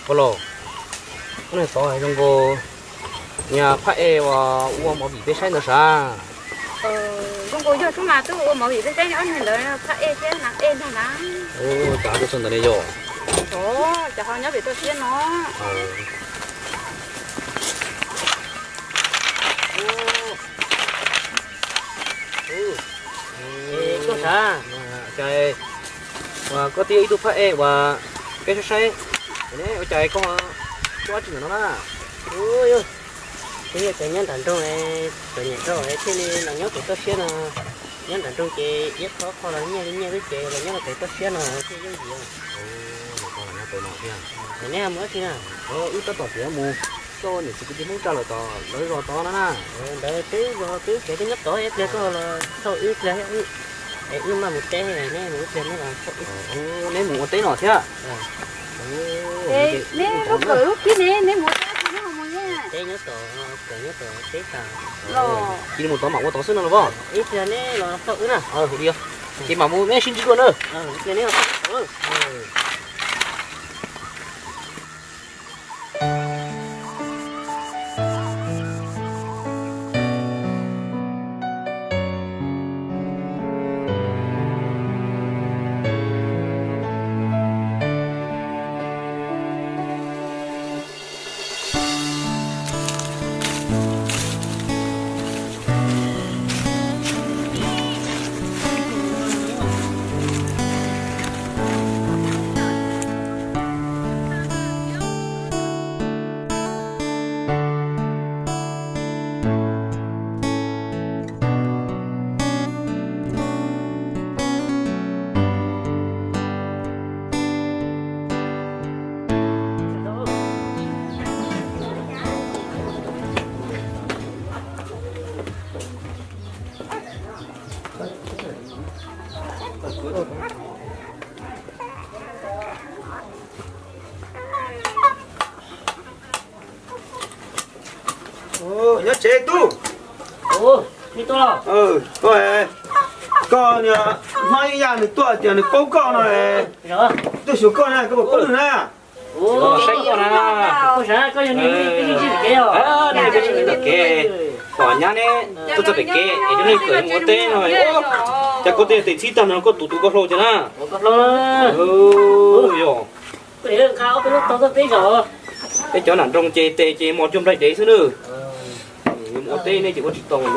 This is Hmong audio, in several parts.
Pog laus, koj niag tod zoo nkaus niag phaj ej uas ua movie peb saib ntawd sav? Zoo nkaus yog xwb mas, twb ua movie peb saib ob niag ntawd, phaj ej thiab nas ej ntag na. Cas tuaj txog ntawd ne yog? Cov ho nyob pem toj siab no. Koj sav, cas koj twb yog ib tug phaj ej uas peb saib saib, ua cas koj tuaj dab tsi ntawm no na? Kuv yog cov nyob nram nroog, cov niam nrauj thiaj li los nyob pem toj siab no. Nyob nram nroog ces iab qho qho los nyiaj li nyiaj xwb ces los nyob pem toj siab no thiaj yooj yim. Neb mus dab tsi na? Wb tab tom tias mus coj niam txiv kwv tij Hmoob tsa lawm tom lawv zos tod no na. Ntawd twb zos twb tsev twb nyob tod, ib pliag koj los thauj wb pliag, es wb maj mus teb, neb mus ib pliag neb los thauj wb. Neb mus ua teb no thiab? Neb lub kawm lub kib ne, neb mus ua teb, neb ho mus neb. Teb nyob tom, kawm nyob tom teb tas. Cia li mus tod mam ua tod xwb no los as. Ib pliag neb los thauj wb na. Hauv li os. Ces mam mus neb sib ntsib dua na. Ib pliag neb los thauj wb. Nyob tsev tub. Koj, koj niag hmab ib yam nws tuaj tias nws paub koj no, tuaj xyuas koj na, koj puas paub nws na? Saib koj na. Koj yog peb tsis ntsib tom kev, tom nyab neb tuaj txog pem kev es cov neeg kawm mus ua teb no, cas koj tej tes txhib tag no koj tus tus koj hlau tiag na. Yog peb cov nam nroog ces tes ces mos cuag nplaig dev xwb na. Mus ua teb nej ces ua tsis tau lawm.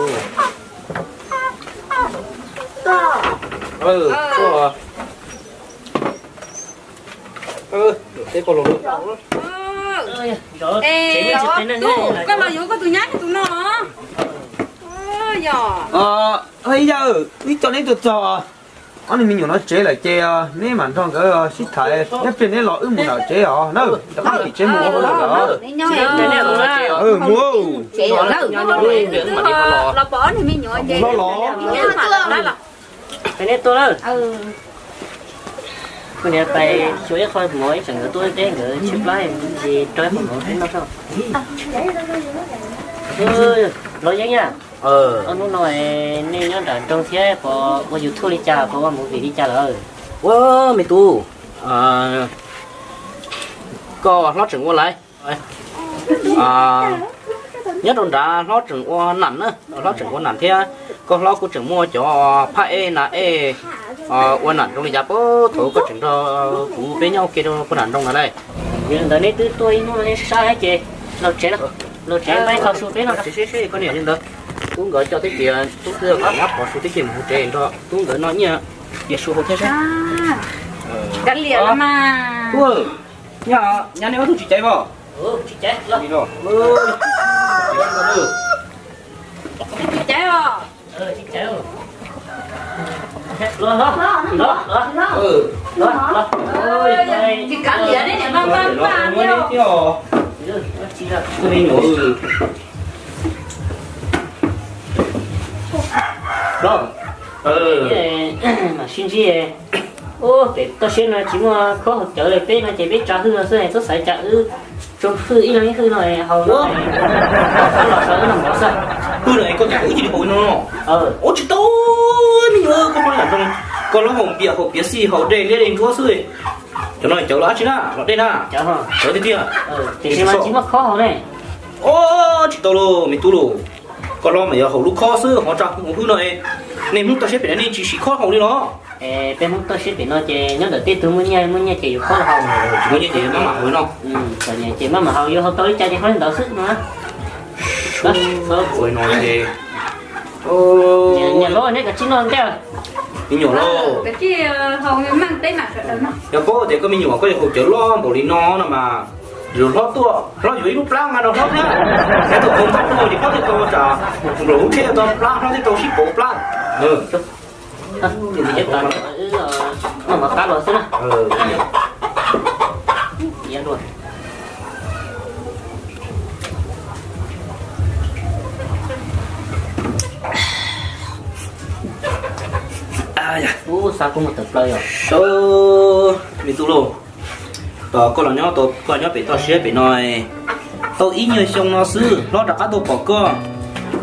Teb koj los. Koj los yuav koj tus nyab tus no. Ib yam wb coj neb tuaj txog ob niag me nyuam no tsev lawm ces neb mam nrog nkawd sib tham, nyob pliag neb los wb mus nram tsev os na, rov qab tim tsev mus ua hauj lwm os. Mus. Los pom ob niag me nyuam ces los. Peb neb tuaj lawm. Kuv niam pais xyuas ib qho mov ib tsam nkawd tuaj teb nkawd tshaib plab ces rau ib qho mov peb noj tso. Los Yeeb yam, ob hnub no nej nyob nram nroog thiab puas ua YouTube li cas, puas ua movie li cas lawm? Ua me tub, koj hlob tseem ua laiv? Nyob rau nrad hlob tseem ua nam na, hlob tseem ua nam thiab. Koj hlob kuj tseem muaj cov phaj ej nas ej ua nam nroog li cas puag thaum koj tseem nrog kuv peb nyob ua ke rau puag nram nroog no lauj. Yog li ntawd neb twb tuaj ib hnub no neb sab sab ces los tsev, los tsev peb qhov su peb no. Tsev seb seb koj niam li ntawd, tub nkawd coj teb ces tub twb kom nyab qhov su teb ces mus hu tsev nrog tub nkawd noj nyiaj tias su hauv thiab seb. Kav liam mas. Nyab, nyab neb ob tug tsis caiv os? Tsis caiv. Tsis caiv os. Tsis kav liam ne, niam maj maj maj thiab. Los, mam sib ntsib. Ub, pem toj siab no tsis muaj khaub hauv cawv li, peb no ces peb tsa hwj no xwb, txhob xaiv cas wb tsoom hwj ib leeg ib hwj no haus no, los sawv no mov xwb. Hwj no koj tus hauv ib ce li haus no. Ua tsis tau, me nyuam, koj hlob haus npias haus piav xij haus dej liab dej ntsuab xwb. Cov no cawv los dab tsi na, los dej na? Cawv tiag tiag. Tiam sis mas tsis muaj khob hauv ne. Os, tsis tau lauj me tub lauj. Koj los mas yog haus lub khob xwb, hov tsa hwj no. Nej Hmoob toj siab pem no nej tsis siv khob haus li los? Peb Hmoob toj siab pem no ces nyob ntawm tej tug muaj nyiaj, muaj nyiaj ces yuav khob haus. Tsis muaj nyiaj ces maj mam haus no. Ces maj mam haus, yuav haus tau li cas ces haus li ntawd xwb no. Ua no ces Niam hlob, neb kav tsij noj ntej. Me nyuam lauj, yog paub tias koj me nyuam koj yuav haus cawv loj npaum li no no mas, yuav hlob tuaj, hlob yuav ib lub plab nqa rau hlob thiab. Hlob tuaj haus ntau tuaj ces hlob thiaj tau tsam nplaum lub tsheb tau plab, hlob thiaj tau sib pauv plab. Noj mov qab los xwb na. Ub, xav kuv mus tawm plaws yom. Me tub lauj, tos koj los nyob, koj nyob pem toj siab pem no tau ib nyuag xyoo no xwb, hlob rov qab tuaj pom koj.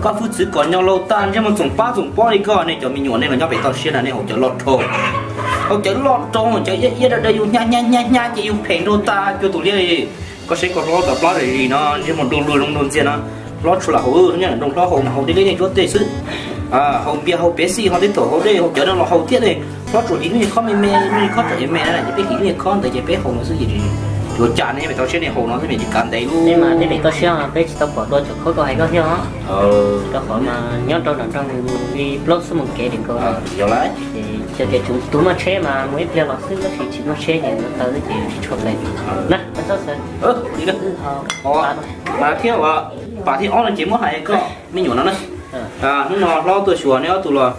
Koj hwj txwv kom nyo lauj, tag ntsej muag txoom pab txoom pob li koj. Nej cov me nyuam nej los nyob pem toj siab na nej haus cawv loj dhau, haus cawv loj dhau, cawv iab iab dawb dawb yus hnyav hnyav hnyav hnyav ces yus phem nrau tag cuag tus liab li. Koj saib koj hlob tau plab zim zis no, ntsej muag nroo lug zoo nroo ntxiag no. Hlob tsuas lam haus, nyob nram nroog hlob haus mas haus deb deb niag cuab tej xwb. Haus npias haus Pepsi ho tej thaum haus dej haus cawv no los haus thiab ne. Hlob tsuas hliv lub niag khob me me, lub niag khob tseem me me na, ces peb hliv lub niag khob ntawd ces peb haus no xwb ces tsis ua cas ne, pem toj siab nej haus no xwb ces kav ntev lub. Peb mas pem toj siab peb tsis tau pom dua cov khob koj hais koj thiab os. Rau qhov mas nyob rau nram nroog nws mus li plaub xuab moos kev li nkaus. Yog lawm. Ces xyov tias tus muaj tsheb mas mus ib pliag los xwb, tab sis tsis muaj tsheb ces mus taw xwb ces tsis tshua pem. Na, koj txhob xav. Mas thiab ua, pam thiab ob no ces muab hais koj me nyuam no na. Hnub no hlob tuaj xyuas neb ob tug los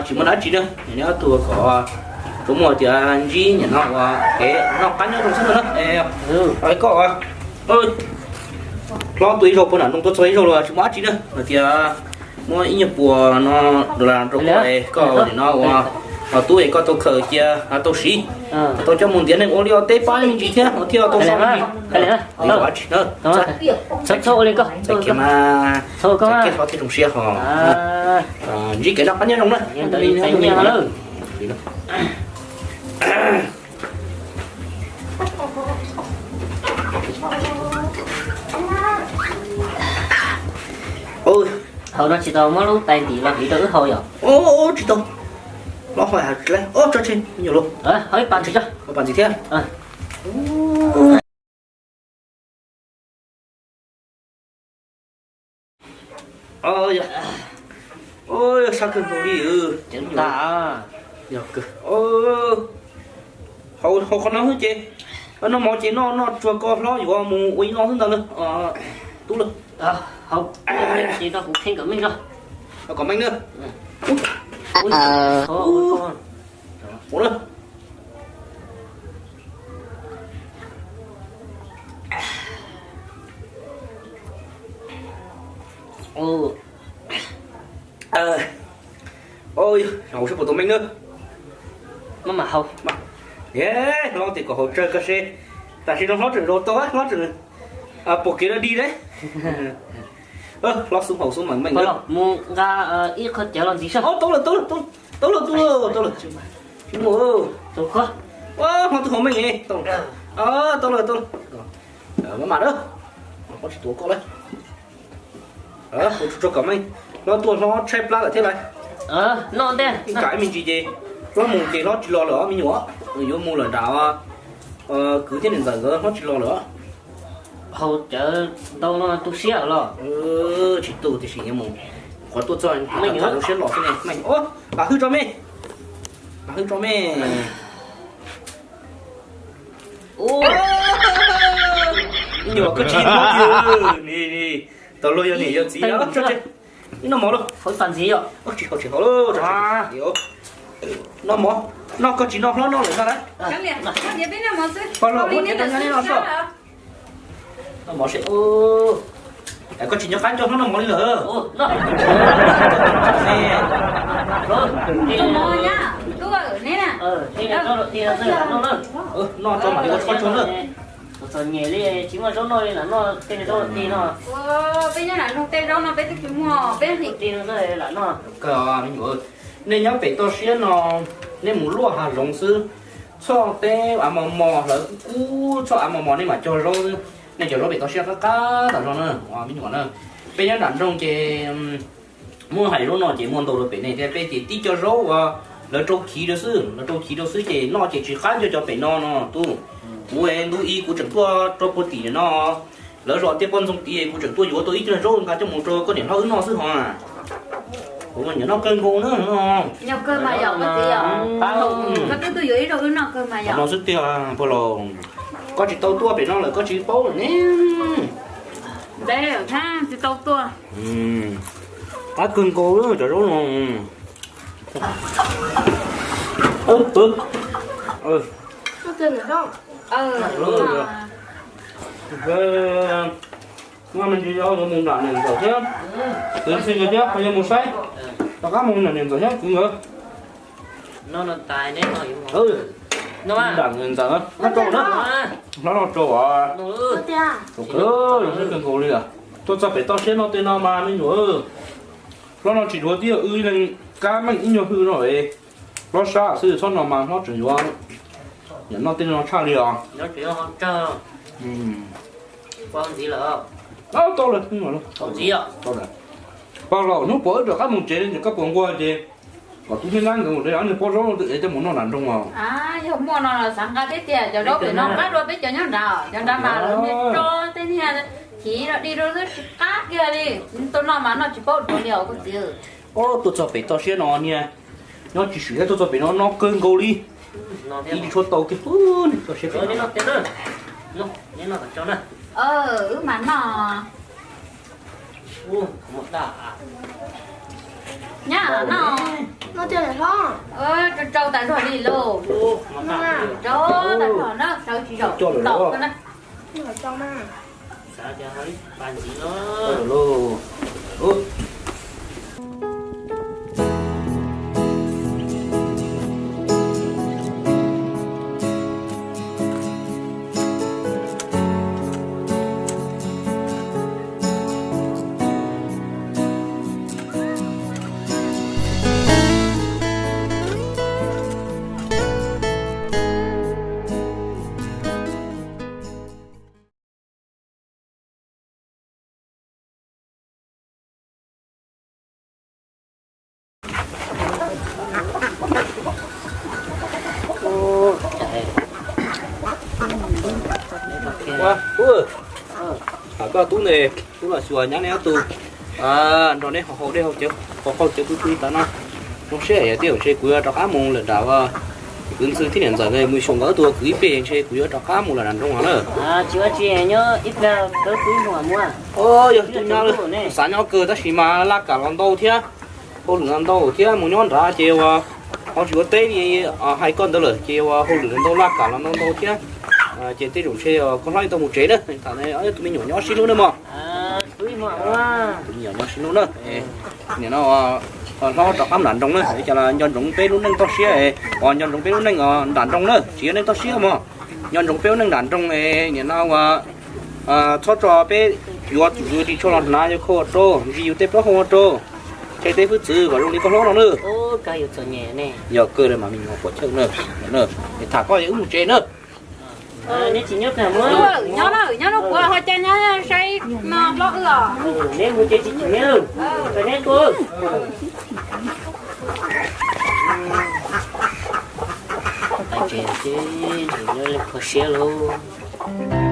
tsis muaj dab tsi na, neb ob tug kom tsuas muaj tias ntsib niam no ua kev noj qab nyob zoo xwb no na. Koj hlob tuaj ib zaug puag nram nroog tuaj txog ib zaug los tsis muaj dab tsi na, hais tias muab ib nyuag puas no las rau koj, koj nim no ua tub es koj tau khaws cia tau siv, tau coj mus ntiav neeg ua liaj ua teb pab me ntsis thiab thiaj tau so me ntsis. Txhob ua li koj, txhob ua li koj, txhob ua li koj, txhob ua li koj, txhob ua li koj. Ntsib kev noj qab nyob zoo na. Haus no tsis tau muab lub tais ntim los hliv rau wb haus yom? Tsis tau. Los hais tsis tau, tso tseg me nyuam lauj. Haus ib pas ntxiv tso. Haus pas ntxiv thiab. Yog, sab kawg nkaus li. Yog, haus qhov no xwb ces noj mov ces noj noj tsuag ko hlob yuav mus ua ib no xwb ntag na. Tub lawm, ces no kuv kheej kom meej na. Kom meej na. Ua na. Haus sib puas tau meej na. Maj mam haus. Hlob tias kom haus tsawg koj seb. Tam sim no hlob tseem zaum tau, hlob tseem pom kev dog dig ne. Hlob xub haus xub meem meej na. Mus nqa ib qho cawv los ntxiv soj. Tau lawm, tau lawm, tau lawm, tau lawm, tau lawm. Tsis mus. Hlob twb haus meej ne. Tau lawm, tau lawm. Maj mam na. Hlob tsis tuav koj lawm. Ua tsuag tsuag kom meej. Hlob tuaj hlob tshaib plab lawm thiab lauj. Noj ntej. Ib kam ib me ntsis ces hlob mus ces hlob tsis los lawm os me nyuam. Yuav mus lawm nram kwv thiab niam ntxawm nkawd hlob tsis los lawm os. Haus cawv ntau no tu siab los? Tsis tu tiam sis yuav mus. Qhov tuaj txog tham zoo siab los xwb ne. Meej, lam hwj tso me. Lam hwj tso me. Nyuam koj tsis hlob tiag. Tau luag yog niam yog txiv. Noj mov lauj. Tsis haus, tsis haus lauj. Noj mov, noj koj tsis noj hlob noj lawm no na. Koj los muab cov rau nyob neb no soj. Noj mov seb. Koj tsis nco qab nco hlob noj mov li lawm. Noj tso mam li ua tshuaj tso na. Txom nyem li tsis muaj zaub noj li lam noj tej zaub ti no. Peb nyob nram nroog tej zaub no peb twb tsis muaj, peb ti no lam noj. Me nyuam, nej nyob pem toj siab no, nej mus luaj hav zoov xwb, Txhob teb av mos mos hlawv kub kub, txhob av mos mos nej mam cog zaub. Nej cog zaub pem toj siab qab qab tas zog na, me nyuam na. Peb nyob nram nroog ces muab hais zaub no ces muaj ntau rau pem nej thiab, peb ces tib co zaub uas lawv rau chiv rau xwb, lawv rau chiv rau xwb ces noj ces tsis qab nco cov pem no no tub. Kuv ntu ib kuv tseem tuaj rau puag tim no, lawv zos tiaj poj ntxoog tid kuv tseem tuaj yuav tau ib co zaub nqa coj mus rau koj niam hlob wb noj xwb ho. Kuv mas nyiam noj kawg nkaus na. Nyiam kawg mas yom koj txiv yom. Koj twb tuaj yuav ib zaub wb noj kawg mas yom. No xwb tiag pog laus, koj tsis tau tuaj pem no lawm koj tsis paub lawm ne. Ntev lawm thiab tsis tau tuaj. Qab kawg nkaus cov zaub no. Noj me ntsis yuav mus nram niam ntxawm thiab, kwv tij thiab ho yuav mus saib, rov qab mus nram niam ntxawm thiab kwv nkawd. Nram niam ntxawm no rau na, hlob no rau os. Kawg nkaus li. Tuaj txog pem toj siab no tej no mas me nyuam, hlob no tsis dhuav tib wb leej kab meej ib nyuag hwj no es, hlob sab xwb txhob no mas hlob tseem yuav noj tej no tshaj li os. Tau lawm, tau lawm. Pog laus, hnub puas wb rov qab mus tsev ces koj puas nquag ces kom tus me nab nkawd mus de ob niag pob zaub no ev coj mus noj nram nroog os. Yog muaj no los xav nqa thiab tiag, cov zaub pem no qab dua peb cov nyob nrad, cov nrad mas lawv niag tso tej niag chiv rau dig rau xwb tsis qab kiag li. Tuaj noj mas noj tsis paub dua li os koj txiv. Tuaj txog pem toj siab no niag nyob tsis swm thiab, tuaj txog pem no no kawg nkaus li. Ib tsis tshua tau kiag, toj siab pem no. Wb mas noj. Nyab noj. Rau rau tas zog li lauj. Rau tas zog na, sawv tsis zaum tom koj na. Ua, ub, koj tub ne, tub los xyuas nyab neb ob tug nrog neb haus haus dej haus cawv, haus qaug cawv pw pw tas no. Zoo siab yog tiag, ntshe kuv yuav rov qab mus lawm nram ua kwv ntxhw thiab niam ntxawm nkawd mus xyuas nkawd ob tug kwv ib pliag ntshe kuv yuav rov qab mus lawm nram nroog no na. Yog tub nyab xav nyob kawg tab sis mas laj kam los ntau thiab, hauj lwm los ntau thiab, mus nyob nrad ces ua ho tsis ua teb li hais koj ntawd lawm ces ua hauj lwm los ntau laj kam los ntau ntau thiab. Ces tej zaum ntshe koj hlob tau mus tsev na, tham tus me nyuam nyob sib hlub na mog. Tus me nyuam nyob sib hlub na. Nim no hlob rov qab nram nroog na, cas nco ntsoov peb lub neej toj siab, nco ntsoov peb lub neej nram nroog na, tsis yog neej toj siab mog. Nco ntsoov peb lub neej nram nroog, nim no ua txhob tso peb yuav tsum ris tsho los hnav, yuav khau ua rau, ntsis yus tej plaub hau ua rau, tseg tej hwj txwv kom zoo li koj hlob no na. Yog kawg mas me nyuam puas chawj na. Tham koj wb mus tsev na. Nyob na, nyob na, kuv ho caij nyob saib no hlob wb os. Neb mus ces tsis chim neb, neb tuaj. Ces nyob li kho siab lauj.